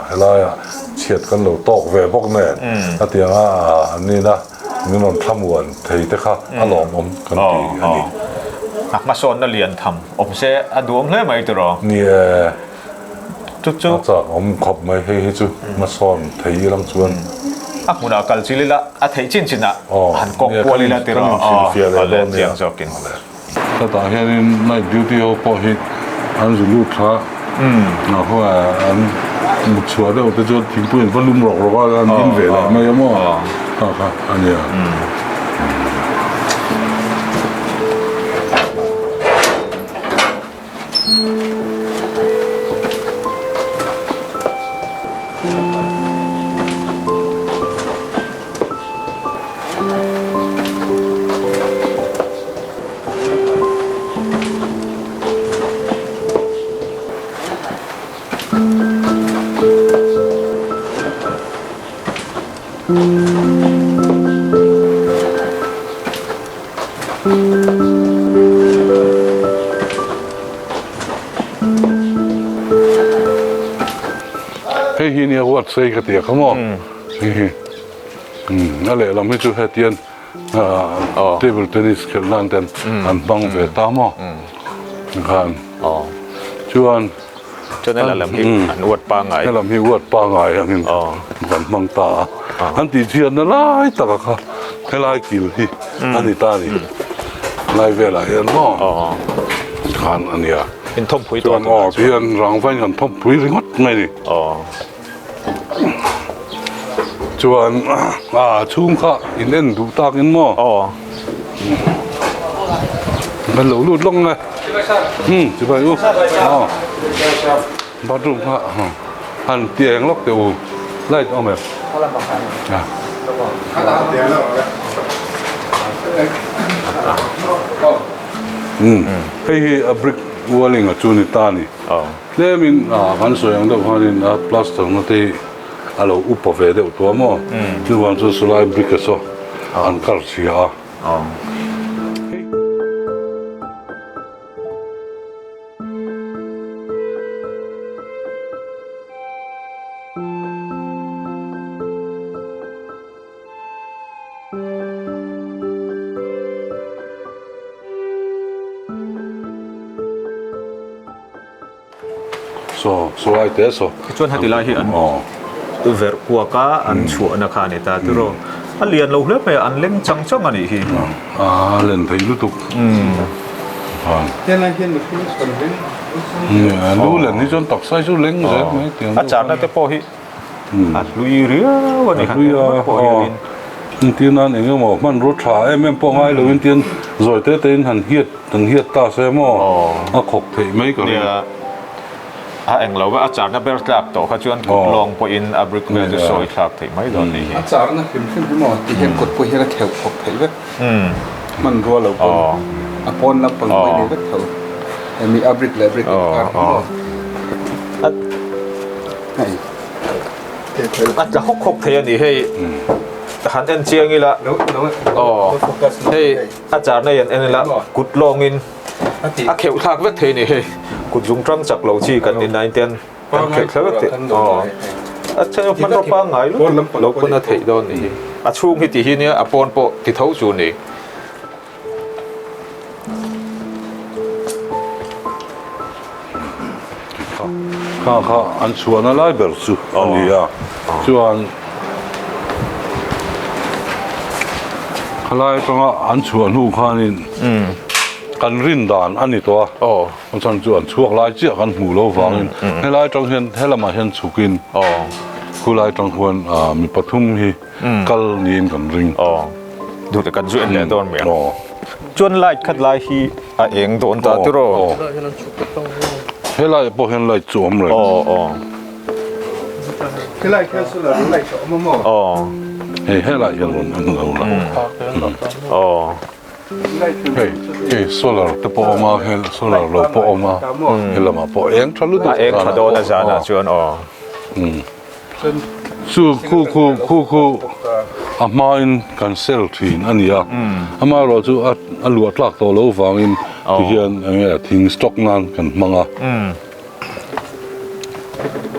helaiah chhiat kan lo tawk ve bawk nen a tianga an nina min rawn thlamuan thei te kha a lawmawm kan ti a ni. A hmasawnna lian tham awm se a duhawm hle mai tiraw? Ni e. Chu chu. A chak awm khawp mai hei hi chu hmasawn thei ilang chuan. A hmunah kal chil ila a theih chin chinah han kawk kual ila tiraw aw le chiang zawkin. Hetah hianin night duty ho pawh hi an zu lut thla a khawngaih ah an mut chhuah deuh te chuan thingpui an va lum rawk rawk a an in ve leh mai a maw kha kha a nia. Hei hi nia huat sei ka ti a kha maw hei hi a lehlam hi chu hetian table tennis khelh nan ten an hmang ve ta maw khan chuan Chuan hela lam hi an uat pangngai. Helam hi uat pangngai angin kan hmang ta a. An tihchhiatna lai taka kha helai kil hi a ni ta a ni. Lai velah hian maw khan a nia. In thawmpui tawh tunah chuan. Chuan aw tihian rangvain kan thawmpui ringawt mai a ni. Chuan a chhung kha in en duh takin maw? Kan lo lut lawng nge. Hmm, chibai u. Aw. Bathroom kha han ti eng lawk teh u. Light awm em? Hmm, hei hi a brick walling a chu ni ta ni. Tlemin kan sawi ang deuh khanin a plaster na te hi a lo upa ve deuh tawh a maw? Chuvang chuan sawlai brick a saw an kar chhia a. Saw saw lai te saw. Tichuan heti lai hi an verh kuak a, an chhuahna kha a ni ta tiraw. A lian lo hle mai a, an leng chang chang a nih hi. A len thei lutuk. Helai hian mihring sawn leng. Lu len hi chuan taksa hi chu leng zel mai tiang. A charna te pawh hi A hlui riau a ni han en ngawt pawh hianin. Engtir nan eng emaw hmanrua tha em em pawh ngai loin tian zawi te tein han hiat han hiat ta se maw a khawk theih mai ka ring. Nia a eng lo va a charna ber tlak tawh kha chuan kut lawng pawhin a brick vel chu sawi thlak theih mai dawn nih hi. A charna hrim hrim hi maw ti hian kut pawh hian a kheuh khawk theih vek. Hmanrua lo pawn a pawn lampang pawh i nei vek tho. Hemi a brick leh brick inkar hi maw. A tla hawk hawk thei a ni hei han en chiang ila aw hei a charna hian en ila kut lawngin a kheuh thlak vek thei a ni hei kut zung tang chak lo chi kan ni nain ten kan kheuh thlak vek thei aw a then hmanraw pangngai lutuk lo pawn a theih dawn a ni hi a chhung hi ti hi nia a pawn pawh ti tho chu a ni. Kha kha an chhuahna lai ber chu a ni a, chuan khalai atanga an chhuah hnu khanin kan rin dan a ni tawh a, a chhan chu an chhuak lai chiah kan hmuh loh vangin helai atang hian helamah hian chhukin khulai atang khuan mi pathum hi kal niin kan ring. Duh te kan zu en leh dawn mai a. Chuan light khat lai hi a eng dawn ta tiraw? Helai pawh hian light chu awm reng. Helai khian solar light a awm a maw? Hei helai hian rawn en lo la. Hei hei solar te pawh a awm a, hei solar lo pawh a awm a, helamah pawh eng tha lutuk. A eng tha dawn a zanah chuan aw. Chu khu khu khu khu a hmain kan sel thin a ni a, amaherawh chu a luah tlak tawh loh vangin tihian eng nge thing stock nan kan hmang a.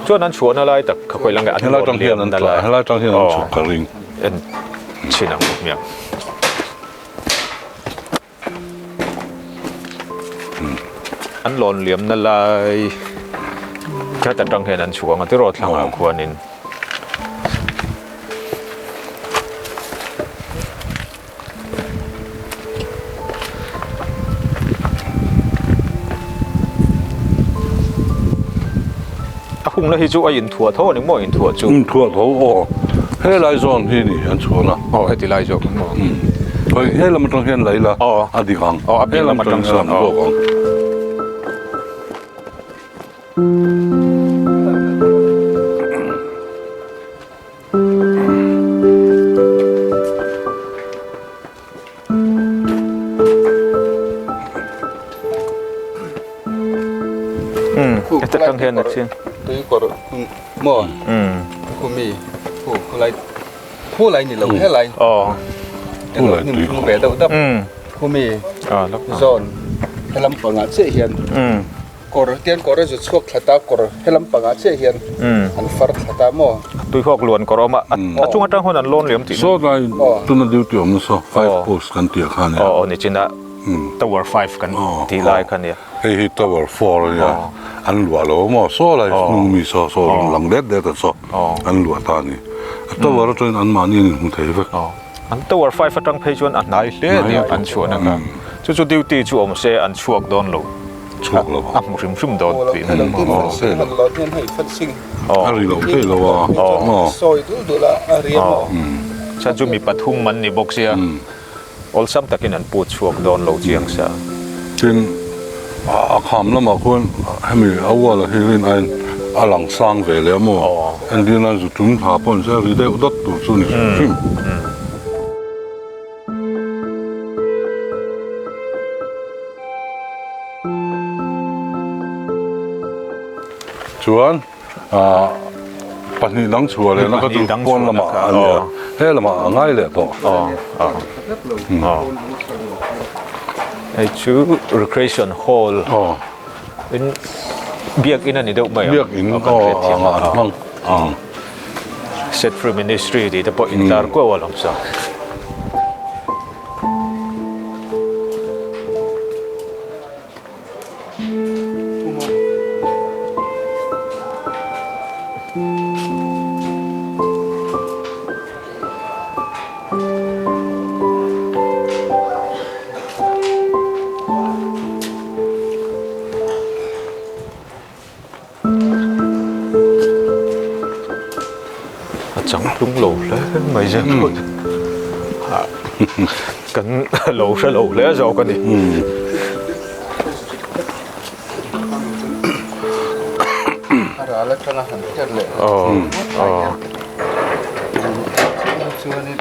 Chuan an chhuahna lai tak kha khawi lang nge an rawn liam na lai. Helai tang hian an chhuk ka ring. En chhin ang hmiang. An lawn liamna lai khat atang hian an chhuang a tiraw thlangah khuanin. khungna hi chu a inthuah tho a ni maw inthuah chu? Inthuah tho aw. He lai zawn hi ni an chhuahna. Aw heti lai zawk ang maw? Hei he lam atang hian lei la a dik ang. Aw a piah lam atang sawn aw. Heta tang hian a chiang. Tui kawr maw khumi khu khulai khulai ni lo helai. Aw. Khulai tui kawr. Ve deuh dap. Khumi zawn helam pangah chiah hian. Kawr tian kawr a zu chhuak thla ta kawr helam pangah chiah hian an far thla ta maw? Tuihawk luan kawr a awm a, a chung atang huan an lawn liam tih. Saw tlai tuna duty awm nasa five post kan tih kha nia. Aw aw nichina tower five kan tih lai kha nia. Hei hi tower four a nia, an luah lo maw saw lai hnung mi saw saw rawn lang det det a saw an luah ta a ni. A tower atangin anmahni an inhmu thei vek. An tower five atang phei chuan a hnai hle a nia an chhuahna kha. Chu chu duty chu awm se an chhuak dawn lo. Chhuak lo a hmu hrim hrim dawn tih na ni maw? A ri lo thei lo a. Chhan chu mi pathum an ni bawk sia awlsam takin an put chhuak dawn lo chiang sa. Tin, a kham lamah khuan hemi a wall a hi rin aiin a lang sang ve leh a maw? Entirna zu tum thla pawh ni se a ri deuh dawt tur chu ni hrim hrim. Chuan ah pahnih dang chhuah leh na ka chu pawn lamah a ni a, he lamah a ngai leh tawh. Hei chu recreation hall in biak in a ni deuh mai ang. Biak in aw a an hmang. Set Free Ministry tih te pawh intlar kuau a lawm sa. A changtlung lo hle mai zia pawh kan lo hre lo hle zawk a ni. A ral atanga han hriat leh chuanin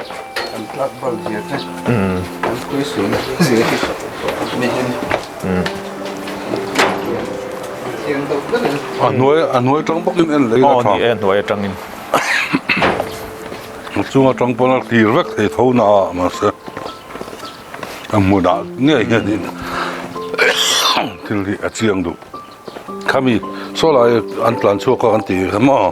an tlak bal zia te an phuisun zia hi nihin. A hnuai a hnuai atang bawkin en leh in a tha. Aw ni e a hnuai atangin. A chung atang pawn a hlir vek thei tho na a mahse a hmunah ngei hianin thil hi a chiang duh. Khami saw lai an tlan chhuak a kan tih kha maw.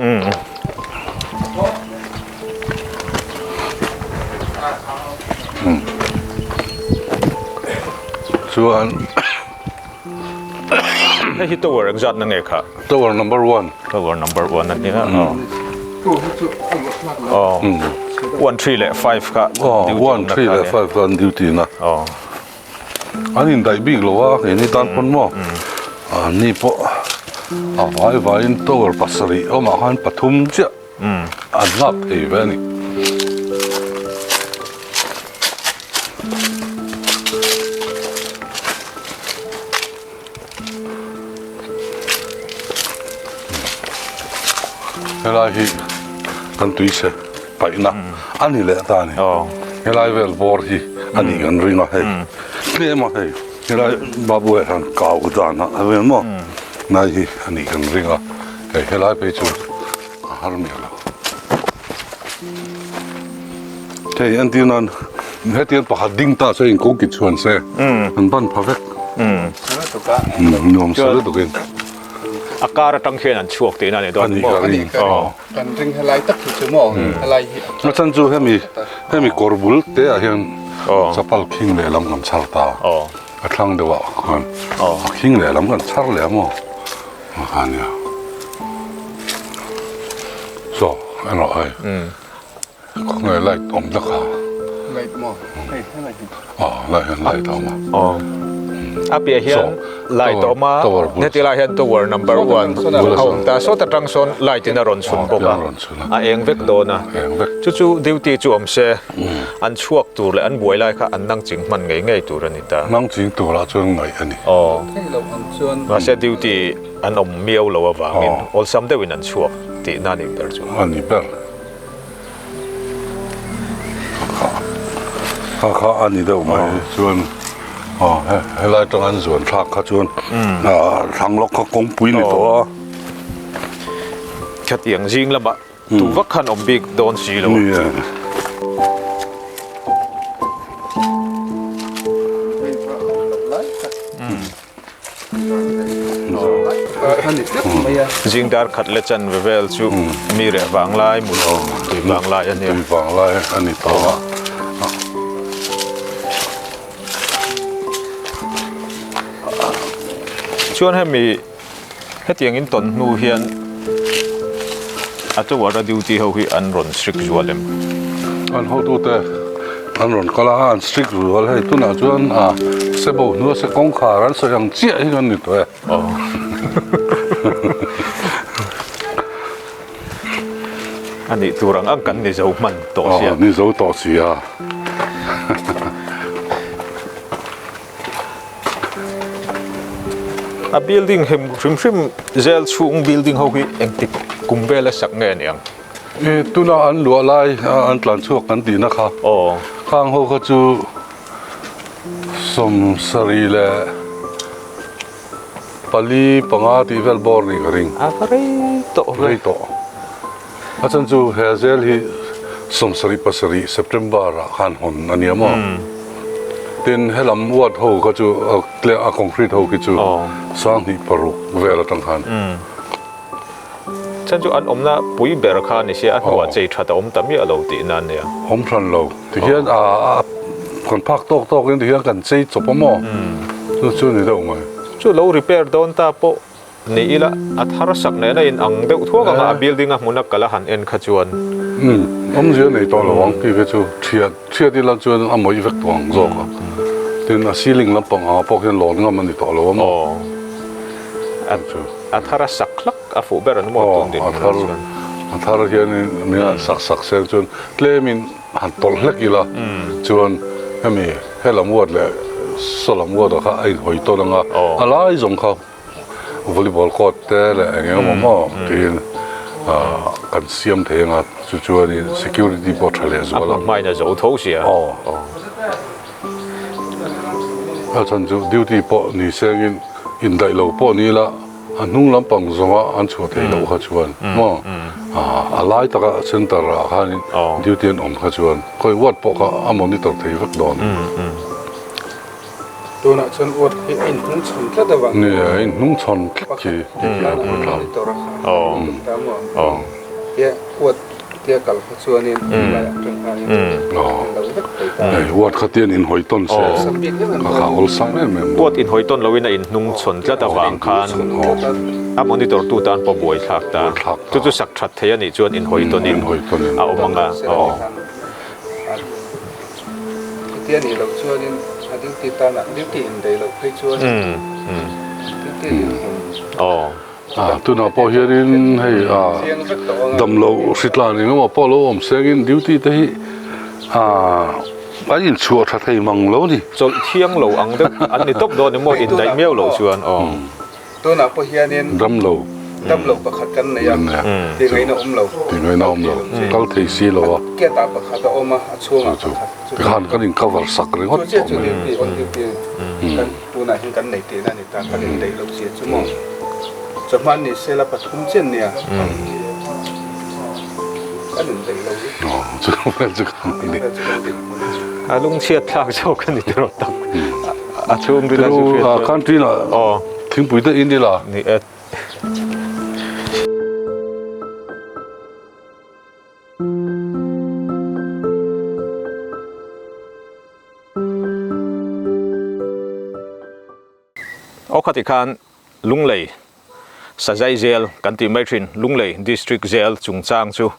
Chuan Hei hi tower engzat na nge kha? Tower number one. Tower number one a nia. Aw. One three leh five kha. Aw one three leh five kha an duty na. Aw. An indaih bik lo a, keini tan pawn maw ni pawh a vai vaiin tower pasarih awmah khan pathum chiah an lak thei ve a ni. Helai hi kan tuise paihna a ni leh ta a ni. Helai vel bawr hi a nih kan ring a hei. Tlem a hei helai babu eh han kau dan a vel maw nai hi a nih kan ring a hei helai phei chu a har miah lo. Hei entir nan hetiang pakhat ding ta se in kawngki chhuan se an ban pha vek. Nuam sa lutuk in. A kar atang hian an chhuak tihna a ni dawn maw? A nih ka ring. Kan ring helai tak hi chu maw helai hi. A chan chu hemi hemi kawr bul te ah hian chapal khing lehlam kan chhar ta. A thlang deuh ah khan a khing lehlam kan chhar leh a maw? A nia. Saw erawh hei khawnge light awm ta kha. Light maw? Hei helai hi. Aw lai hian light a awm a. Aw. A piah hian light a awm a, heti lai hian tower number one a awm ta, sawta tang sawn light in a rawn chhun bawk a, a eng vek dawn a, chu chu duty chu awm se an chhuak tur leh an buai lai kha an nang ching hman ngei ngei tur a ni ta. Nang ching turah chuan ngaih a ni. Aw, mahse duty an awm miau lo avangin awlsam deuhin an chhuak tihna a nih ber chu. A ni ber. Kha kha a ni deuh mai chuan aw helai atanga an zuan thlak kha chuan thlang lawk kha kawngpui ni tawh a. Khatiang zing lamah tu vak khan awm bik dawn si lo. Zing dar khat leh chanve vel chu mi reh vang lai mut tui vang lai a nia. Tui vang lai a ni tawh a. Chuan hemi hetiang in tawn hnu hian a tower a duty ho hi an rawn strict zual em? An hotute an rawn kal a, an strict zual hei tunah chuan a sebo hnua se kawngkhar an sawi ang chiah hi kan ni tawh e. A nih tur ang ang kan ni zo hman tawh sia. Aw, ni zo tawh sia. A building hrim hrim hrim zel chhung building ho hi engtik kum vela sak nge ni ang? I tuna an luah lai an tlan chhuak kan tihna kha. Aw. Khang ho kha chu 75 leh 4, 5 tih vel bawr nih ka ring. A va rei tawh ve. Rei tawh. A chan chu he zel hi 77 September ah khan hawn a nia maw? Tin helam ward ho kha chu a concrete ho khi chu 2006 vel atang khan. Chan chu an awmna pui ber kha ni sia a hnuah chei that a awm ta miah lo tihna a nia. Awm hran lo. Tihian a kan phak tawk tawkin tihian kan chei chawp a maw? Chu chu ni deuh mai. Chu lo repair dawn ta pawh Ni ila, a thar sak nena in ang deuh thuak anga a building a hmuna kal a han en kha chuan. Umm, awmzia nei tawh lo ang tih kha chu thiat thiat ila chuan a mawih vek tawh ang zawk a. Tin, a ceiling lampang angah pawh khian lawn ngam a ni tawh lo a maw? Aw, a thar a sak hlak a fuh ber an maw tun din hmunah chuan. A thar hianin nia sak sak seng chuan tlemin han tawlh hlek ila chuan hemi helam ward leh sawlam ward ah kha a inhawi tawn anga a lai zawng kha Volleyball court te leh eng eng emaw maw tiin kan siam thei anga chu chuanin security pawh tha leh zual a. A hmun hmain a zo tho sia. Aw. A chhan chu duty pawh ni sengin indaih lo pawh ni ila a hnung lampang zawnga an chhuah theih loh kha chuan maw a lai taka center ah khanin duty an awm kha chuan khawi ward pawh kha a monitor thei vek dawn. Tunah chuan uat hi a inhnung chhawn tlat avang Ni, a inhnung chhawn tlat khi Pakhat a monitor a kha a tum ta maw? Tia uat tia kal kha chuanin helaiah atang khanin an lo vek thei ta. Hei uat kha tian inhawi tawn se ka kha awlsam em em. Uat inhawi tawn loin a inhnung chhawn tlat avang khan a monitor tu tan pawh buai thlak ta. Chu chu sak that thei a nih chuan inhawi tawnin a awm ang a. Chutia nih loh chuanin a duty tanah duty in daih loh phei chuan duty in hmun. A tunah pawh hianin hei a damloh hritlan eng emaw pawh lo awm sengin duty te hi a an inchhuah tha thei mang lo ni. Chawlh thiang lo ang deuh an ni tawp dawn emaw indaih miau loh chuan aw. Tunah pawh hianin Damlo. Damlo pakhat kan nei a, ti ngaihna awm lo. Ti ngaihna awm lo, kal thei si lo a. Gate ah pakhat a awm a, a chhungah pakhat. Chu tikhan kan in cover sak ringawt tawh mai. Chu chiah chu duty on duty kan tunah hian kan nei tihna a ni ta, kan indaih loh zia chu maw. Chawhma ni sela pathum chian nia kan indaih lo hi. Aw, chu vel chu kan ni. A lungchhiat thlak zawk a ni tiraw tak. A chhung bil a zu hriat chuan. Canteen ah thingpui te in ila. Ni e. Aw khati khan Lunglei Sazai Jail kan tih mai thin Lunglei District Jail chungchang chu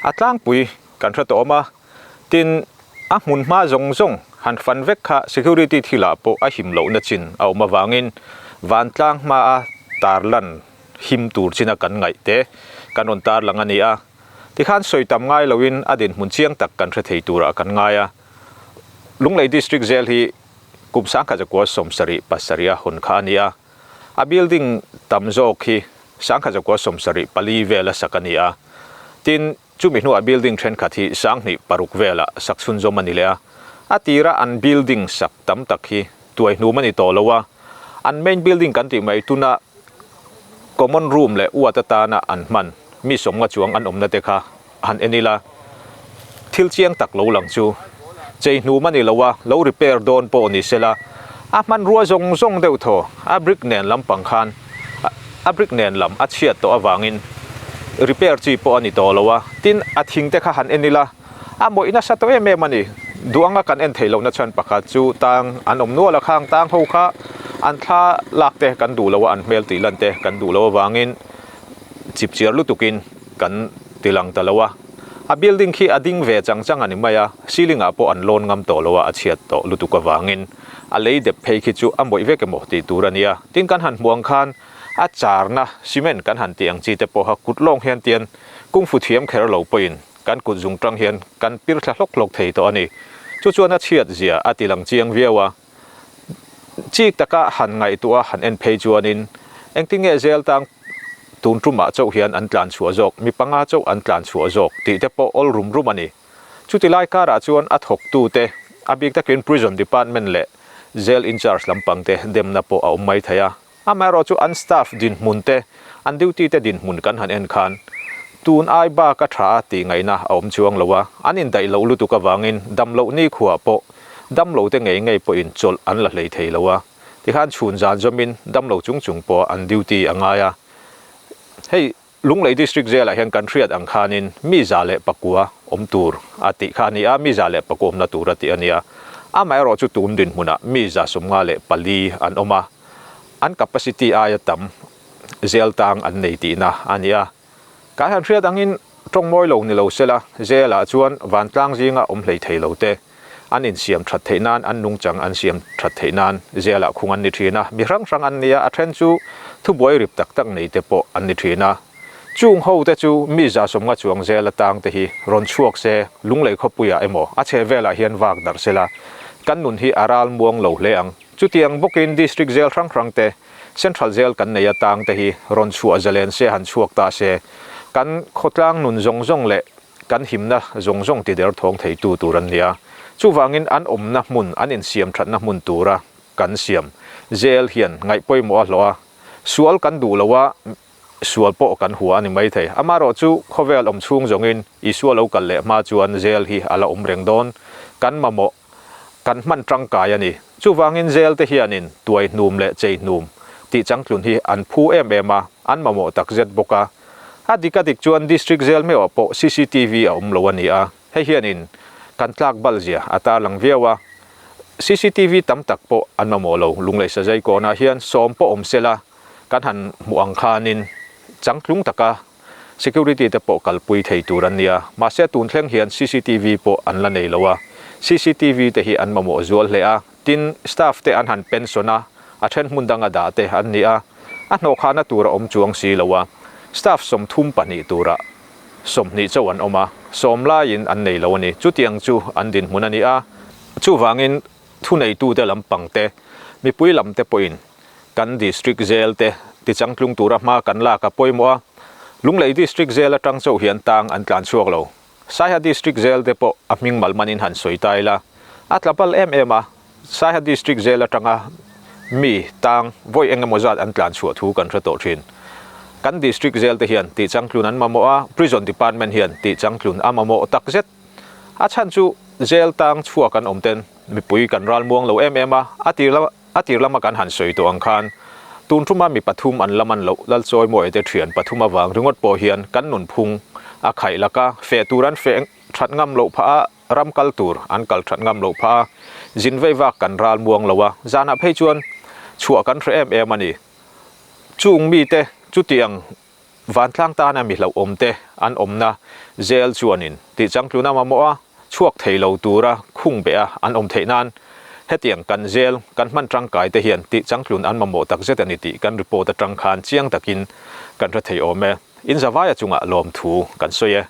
a tlangpui kan hre tawh awm a, tin a hmun hma zawng zawng. Han fan vek kha security thilah pawh a him lohna chin a awm avangin vantlang hmaa tarlan him tur china kan ngaih te kan rawn tarlang a ni a. Tikhan sawi tam ngai loin a dinhmun chiang tak kan hre thei turah kan ngai a. Lunglei District Jail hi kum 1977 a hawn kha a ni a. A building tam zawk hi 1974 vela sak a ni a. Tin, chumi hnuah building thenkhat hi 2006 vela sak chhunzawm a ni leh a. A tira an building sak tam tak hi tuai hnum a ni tawh lo a. An main building kan tih mai tuna common room leh ward atana an hman mi sawmnga chuang an awmna te kha han en ila, thil chiang tak lo lang chu chei hnum a ni lo a, lo repair dawn pawh ni sela, a hmanrua zawng zawng deuh thaw a brick nen lampang khan a brick nen lam a chhiat tawh avangin repair chi pawh a ni tawh lo a, tin a thing te kha han en ila a mawih nasa tawh em em a ni. Duh anga kan en theih lohna chhan pakhat chu tang an awm nual a, khang tang ho kha an thla lak te kan duh lo a, an hmel tih lan te kan duh lo avangin chip chiar lutukin kan ti lang ta lo a, a building khi a ding ve chang chang a ni mai a, ceiling ah pawh an lawn ngam tawh lo a, a chhiat tawh lutuk avangin a lei dep phei khi chu a mawih vek emaw tih tur a nia. Tin kan han hmuh ang khan a charna cement kan han tih ang chi te pawha kut lawng hian tian kungfu thiam kher lo pawhin kan kut zung tang hian kan pir thla hlawk hlawk thei tawh a ni. Chu chuan a chhiat zia a ti lang chiang viau a. Chik taka han ngaihtuah han en phei chuanin engtin nge zel tang tun tumah chauh hian an tlan chhuah zawk, mi panga chauh an tlan chhuah zawk tih te pawh awl rum rum a ni. Chuti lai karah chuan a thawktute, a bik takin Prison Department leh Jail in-charge lampang te demna pawh a awm mai thei a. Amaherawh chu an staff dinhmun te, an duty te dinhmun kan han en khan tun ai bak a tha a tih ngaihna a awm chuang lo a, an indaih loh lutuk avangin damloh nikhua pawh damlo te ngei ngei pawhin chawlh an la hlei thei lo a, tikhan chhun zan zawmin damlo chung chung pawh an duty a ngai a. Hei Lunglei District Jail ah hian kan hriat ang khanin mi 109 awm tur a tih kha a ni a, mi 109 awmna tur a tih a ni a. Amaherawh chu tun dinhmunah mi 94 an awm a, an capacity aia tam jail tang an nei tihna a ni a. Kan han hriat angin tawng mawi lo ni lo sela jail ah chuan vantlang zinga awm hlei thei lo te, An insiam that theih nan, an nungchang an siam that theih nan zelah khung an ni thin a, mi hrang hrang an ni a, a then chu thubuai rip tak tak nei te pawh an ni thin a. Chung ho te chu mi 150 chuang zel atang te hi rawn chhuak se, Lunglei khawpuiah emaw a chhe velah hian vak darh sela, kan nun hi a ral muang lo hle ang. Chutiang bawkin District zel hrang hrang te, Central zel kan nei atang te hi rawn chhuah zalen se han chhuak ta se, kan khawtlang nun zawng zawng leh Kan himna zawng zawng ti der thawng theitu tur an nia. Chuvangin an awmna hmun, an insiam thatna hmun tura kan siam zel hian ngaih pawimawh a hlawh a. Sual kan duh lo a, sual pawh kan hua a ni maithei. Amaherawh chu khawvel awm chhung zawngin Isua lo kal leh hma chuan zel hi a la awm reng dawn. Kan mamawh, kan hman tangkai a ni. Chuvangin zel te hianin tuai hnum leh chei hnum tih changtlun hi an phu em em a, an mamawh takzet bawk a. A dik a dik chuan District Jail meuh ah pawh cctv a awm lo a ni a, hei hianin kan tlak bal zia a tarlang viau a. Cctv tam tak pawh an mamawh lo, Lunglei Sazai kawnah hian sawm pawh awm sela kan han hmuh ang khanin changtlung taka security te pawh kalpui thei tur an ni a, mahse tun thleng hian cctv pawh an la nei lo a, cctv te hi an mamawh zual hle a. Tin, staff te an han pension a, a then hmun danga dah te an ni a, a hnawhkhahna tur a awm chuang si lo a, staff 32 turah 20 chauh an awm a, sawm laiin an nei lo a ni. Chutiang chu an dinhmun a ni a. Chuvangin thuneitute lampang te, mipui lam te pawhin kan District Jail te tichangtlung tura hma kan lak a pawimawh a, Lunglei District Jail atang chauh hian tang an tlan chhuak lo. Saiha District Jail te pawh a hming mal manin han sawi ta ila, a tla bal em em a, Saiha District Jail atanga mi tang vawi eng emaw zat an tlan chhuah thu kan hre tawh thin. Kan District Jail te hian tih changtlun an mamawh a, Prison Department hian tih changtlun a mamawh tak zet. A chhan chu Jail tang chhuak an awm ten mipui kan ral muang lo em em a, a tir lama A tir lama kan han sawi tawh ang khan tun thuma mi pathum an lam an loh Lalchawimawi te thian pathum avang ringawt pawh hian kan nunphung a khaih laka feh tur an feh that ngam loh phah a, ram kal tur an kal that ngam loh phah a, zin vei vak kan ral muang lo a, zanah phei chuan chhuah kan hre em em a ni. Chung mite chutiang Vantlang tana mi hlauhawm te an awmna zel chuanin tih changtlun a mamawh a. Chhuak thei lo tura khung beh a an awm theih nan hetiang kan zel kan hman tangkai te hian tih changtlun an mamawh takzet a ni tih kan report atang khan chiang takin kan hre thei awm e. In zavaia chungah lawmthu kan sawi e.